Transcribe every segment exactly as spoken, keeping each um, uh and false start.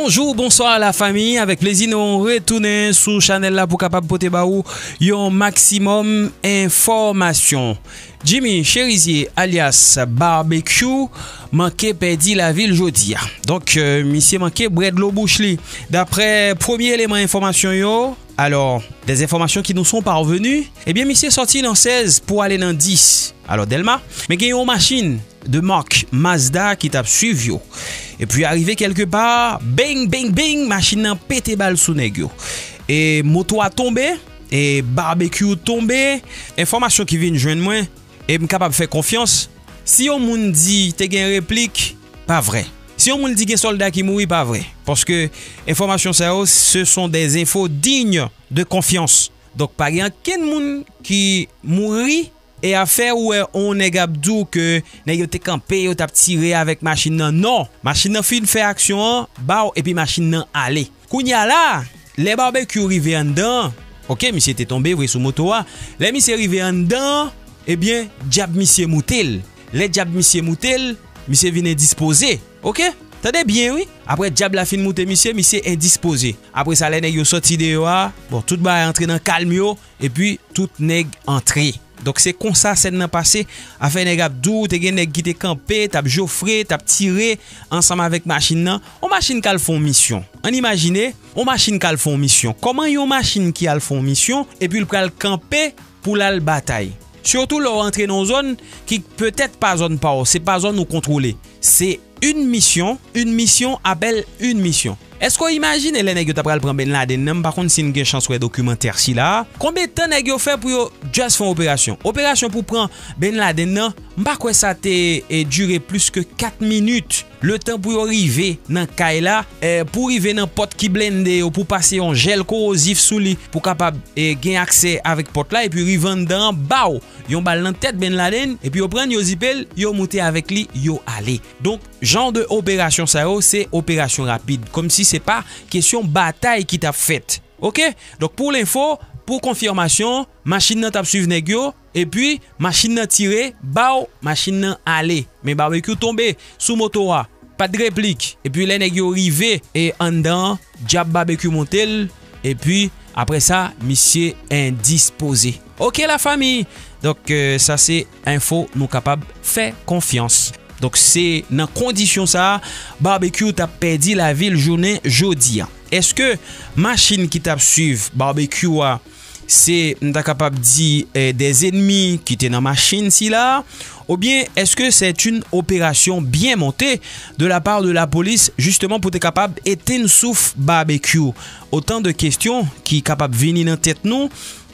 Bonjou, bonswa la fami, avèk plezi nou retounen sou chanèl la pou kapab pote ba ou yon maksimòm enfòmasyon. Jimmy Cherizier alyas Barbecue manke pèdi lavi l jodi a. Donk, euh, misye manke bwè dlo bouch li. Daprè premye eleman enfòmasyon yo, alò, des enfòmasyon ki nou son parvenu, ebyen, misye sòti nan sèz pou ale nan dis. Alò, Dèlma, men gen yon machin de mark Mazda ki t ap swiv yo. Epi arive kèlke pa, beng, beng, beng, machin nan pete bal sou nèg yo. E moto a tonbe, e Barbecue tonbe. Enfòmasyon ki vin jwenn mwen, e m kapab fè konfyans, si yon moun di te gen replik, pa vrè. Si yon moun di gen sòlda ki mouri, pa vrè. Paske enfòmasyon sa yo, ce sont des infos dignes de confiance. Donk, pa gen ankenn moun ki mouri e afè ou wè on nèg ap di w ke nèg yo te kanpe, yo t ap tire avèk machin nan. Non! Machin nan fin fè aksyon an, baw, epi machin nan ale. Kounye a la, lè Barbecue rive anndan an, oke, misye te tonbe vre sou moto a. Lè misye rive anndan an, ebyen, dyab misye moute l. Lè dyab misye moute l, misye vin endispoze. Oke? Tande byen, wi. Apre dyab la fin moute misye, misye endispoze. Apre sa, lè nèg yo sòti deyò a, bon, tout bagay antre nan kalm yo, epi tout nèg antre. Donk, se konsa sèn nan pase. Afè nèg ap di w, te gen nèg ki te kanpe, t ap jofre, t ap tire ansanm avèk machin nan. On machin k al fè on misyon. Ann imajine, on machin k al fè on misyon. Kòman yon machin ki al fè on misyon, epi l pral kanpe pou l al batay? Sitou lè w antre nan yon zòn ki petèt pa zòn pa w, se pa zòn ou kontwole. Se une mission, une mission appelle une mission. Èske w imajine lè nèg yo ta pral pran Ben Laden nan, m pa konn si n gen chans wè dokimantè sila a, konbyen tan nèg yo fè pou yo just fè yon operasyon? Operasyon pou pran Ben Laden nan, m pa kwè sa te, e, dire plis ke kat minit. Letan pou yo rive nan kay la, e, pou rive nan pòt ki blende yo, pou pase yon jèl korozif sou li, pou kapab, e, gen aksè avèk pòt la, epi rive anndan an, baw! Yon bal nan tèt Ben Laden, epi yo pran l, yo zipe l, yo moute avèk li, yo ale. Donk, jan de operasyon sa yo, se operasyon rapid. Kòmsi se pa kesyon batay ki t ap fèt. Oke? Donk, pou lenfo, pou konfimasyon, machin nan t ap swiv nèg yo, epi machin nan tire, baw, machin nan ale. Men Barbecue tonbe sou moto a. Pa t replik. Epi lè nèg yo rive e anndan an, dyab Barbecue monte l. Epi, apre sa, misye endispoze. Oke, lafanmi! Donk, e, sa se enfo nou kapab fè konfyans. Donk, se nan kondisyon sa a, Barbecue t ap pèdi lavi l jounen jodi a. Èske machin ki t ap swiv Barbecue a, se, m ta kapab di, e, des ennemis ki te nan machin sila a? Oubyen, èske c'est une opération bien montée de la part de la police, justement, pou te kapab etenn souf Barbecue? Otan de kesyon ki kapab vini nan tèt nou,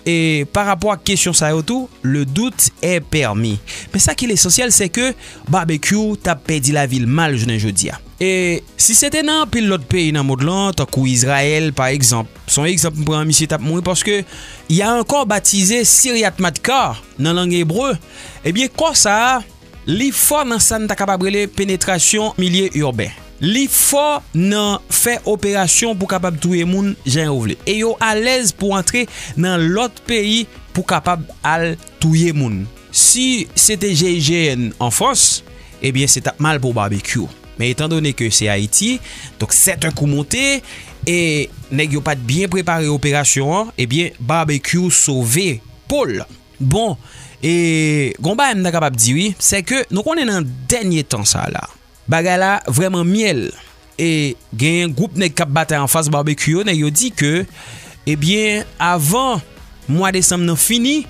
e pa rapò ak kesyon sa yo tou, le doute est permis. Men sa ki lesansyèl, se ke Barbecue t ap pèdi lavi l mal jounen jodi a. E si se te nan anpil lòt peyi nan mond lan, tankou Izrayèl, pa egzanp, se yon egzanp m pran, misye t ap mouri paske y a encore baptisé Siriat Matkar nan lang ebre, ebyen, kò sa a, li fò nan sa n ta kapab rele penetrasyon milye iben. Li fò nan fè operasyon pou kapab touye moun jan yo vle. E yo alèz pou antre nan lòt peyi pou kapab al touye moun. Si se te G I G N an Frans, ebyen, se t ap mal pou Barbecue. Men etandone ke se Ayiti, donk sèten kou monte, e nèg yo pa t byen prepare operasyon an, ebyen, Barbecue sove po l. Bon, e gon bagay m ta kapab di wi, se ke nou konnen nan dènye tan sa la, bagay la vrèman myèl. E genyen gwoup nèg k ap batay anfas Barbecue yo, nèg yo di ke, ebyen, avan mwa desanm nan fini,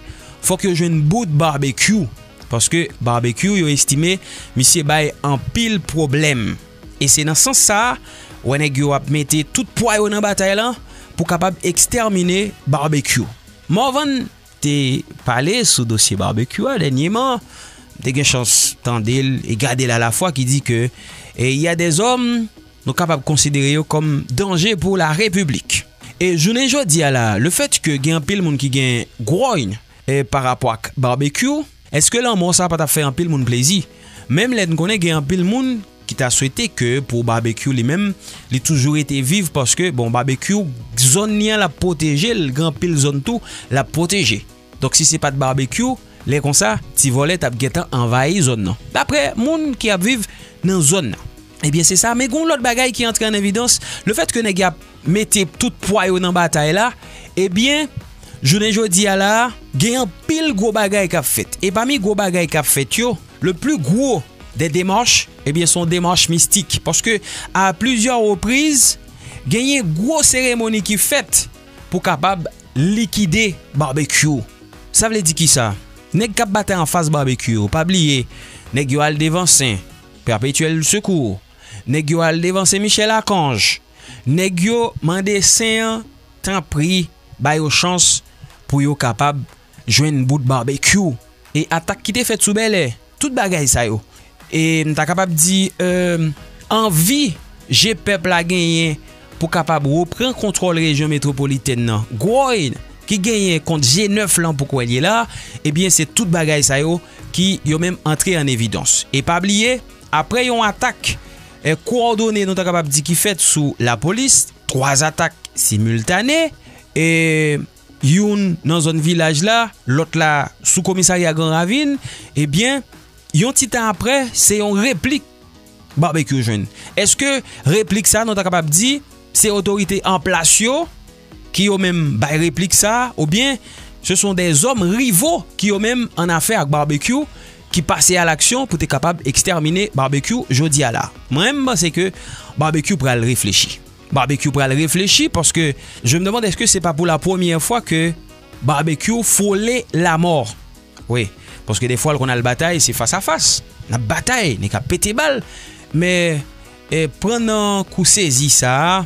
fòk yo jwenn bout Barbecue. Paske Barbecue, yo estime misye bay anpil pwoblèm. E se nan sans sa a, wè nèg yo ap mete tout pwa yo nan batay lan pou kapab ekstèmine Barbecue. Morvan te pale sou dosye Barbecue a dènyeman. M te gen chans tande l e gade l alafwa ki di ke, e, y a des hommes, nou kapab konsidere yo kòm danje pou la repiblik. E jounen jodi a la, le fèt ke gen anpil moun ki gen gwòyn, e, pa rapò ak Barbecue, èske lanmò sa pa t ap fè anpil moun plezi? Menm lè n konnen gen anpil moun ki ta swete ke pou Barbecue li menm, li toujou rete viv paske, bon, Barbecue, zòn li an, l ap pwoteje l, gen anpil zòn tou, l ap pwoteje. Donk, si se pa t Barbecue, lè konsa, ti vòlè t ap gentan anvayi zòn nan. Daprè moun ki ap viv nan zòn nan. Ebyen, se sa. Men gen yon lòt bagay ki antre an evidans. Lefètke nèg y ap mete tout pwa yo nan batay la, ebyen, jounen jodi a la, gen anpil gwo bagay k ap fèt. E pami gwo bagay k ap fèt yo, le pli gwo dè demach, ebyen, se yon demach mistik. Paske, a plizyè repriz, genyen gwo seremoni ki fèt pou kapab likide Babekyou. Sa vle di kisa? Nèg k ap batay anfas Babekyou yo, pa bliye, nèg yo al devan Sen Pèpetyèl Sekou, nèg yo al devan Sen Michèl Akanj, nèg yo mande Sen an, tanpri, ba yo chans pou yo kapab jwenn bout Babekyou. E atak ki te fèt sou Bèlè, tout bagay sa yo. E m ta kapab di, e, anvi je pèp la genyen pou kapab reprann kontwòl rejyon metwopolitèn nan, gwòy ki genyen kont je nèf lan pou kwè l ye la, ebyen, se tout bagay sa yo ki yo menm antre an evidans. E pa bliye, apre yon atak, e, kowòdone, nou ta kapab di, ki fèt sou lapolis, twa atak similtane, e, youn nan zòn Vilaj la, lòt la sou komisarya Gran Ravin, ebyen, yon ti tan apre, se yon replik Babekyou jwenn. Èske replik sa, nou ta kapab di, se otorite an plas yo ki yo menm bay replik sa, oubyen ce sont des hommes rivaux ki yo menm an afè ak Babekyou, ki pase a laksyon pou te kapab ekstèmine Babekyou jodi a la? Mwen, m panse ke Babekyou pral reflechi. Babekyou pral reflechi, paske je me demande, èske se pa pou la premyè fwa ke Babekyou frole lamò? Wi, paske defwa l konn al batay, se fas a fas. N ap batay, nèg ap pete bal. Men, e, pran nan kou sezi sa a,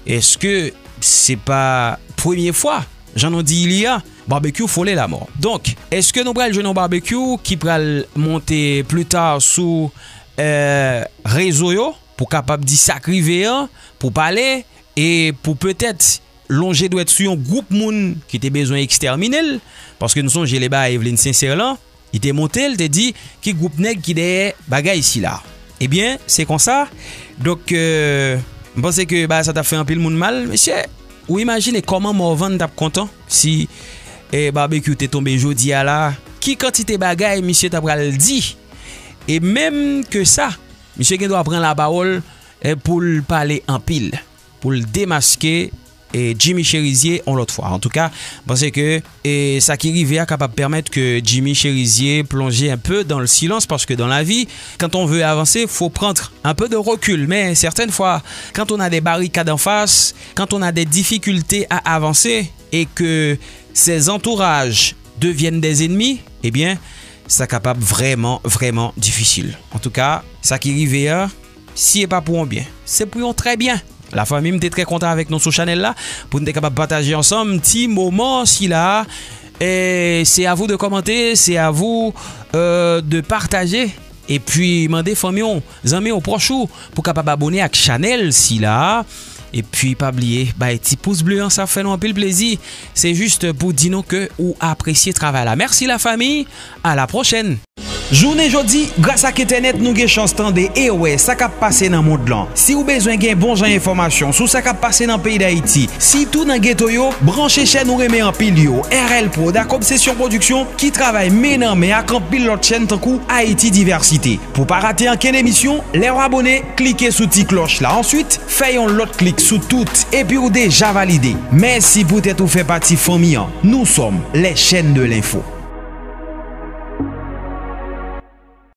èske se pa premye fwa, jan nou di li a, Babekyou frole lamò? Donk, èske nou pral jwenn yon Babekyou ki pral monte pli ta sou, e, rezo yo pou kapab di sa k rive an, pou pale, e pou petèt lonje dwèt sou yon gwoup moun ki te bezwen ekstèmine l, paske nou sonje le bagay Evelyne Sincère lan, li te monte, l te di ki gwoup nèg ki dèyè bagay sila. Ebyen, se konsa. Donk, e, m panse ke bagay sa t ap fè anpil moun mal, mesye. Ou imajine kòman Morvan t ap kontan si, e, Babekyou te tonbe jodi a la, ki kantite bagay misye ta pral di? E menm ke sa, misye gen dwa pran lapawòl, e, pou l pale anpil, pou l demaske, e, Jimmy Chérizier yon lòt fwa. Antouka, m panse ke, e, sa ki rive a kapab pèmèt ke Jimmy Chérizier plonge un peu dans le silence, parce que dans la vie, quand on veut avancer, faut prendre un peu de recul. Mais certaines fois, quand on a des barricades en face, quand on a des difficultés à avancer et que ses entourages deviennent des ennemis, ebyen, sa kapab vrèman, vrèman difisil. Antouka, sa ki rive a, si e pa pou yon byen, se pou yon trè byen. Lafanmi, m te trè kontan avèk nou sou chanèl la, pou n te kapab pataje ansanm ti moman sila. E c'est à vous de commenter, c'est à vous, euh, de partager. Epi mande fanmi w, zanmi w, pwòch ou pou kapab abone ak chanèl sila. Epi pa bliye bay ti pous ble an, sa fè nou anpil plezi. Se jis pou di nou ke ou apresye travay la. Mèsi lafanmi, à la prochaine. Jounen jodi, gras ak entènèt, nou gen chans tande e wè sa k ap pase nan mond lan. Si w bezwen gen bon jan enfòmasyon sou sa k ap pase nan peyi Dayiti, sitou nan geto yo, branche chèn ou renmen anpil yo, R L Prod ak Obsession Production, ki travay men nan men ak anpil lòt chèn tankou Haïti Diversité. Pou pa rate ankenn emisyon, lè w abone, klike sou ti klòch la. Answit, fè yon lòt klik sou tout, epi w deja valide. Mèsi poutèt ou fè pati fanmi an. Nous sommes les chaînes de l'info.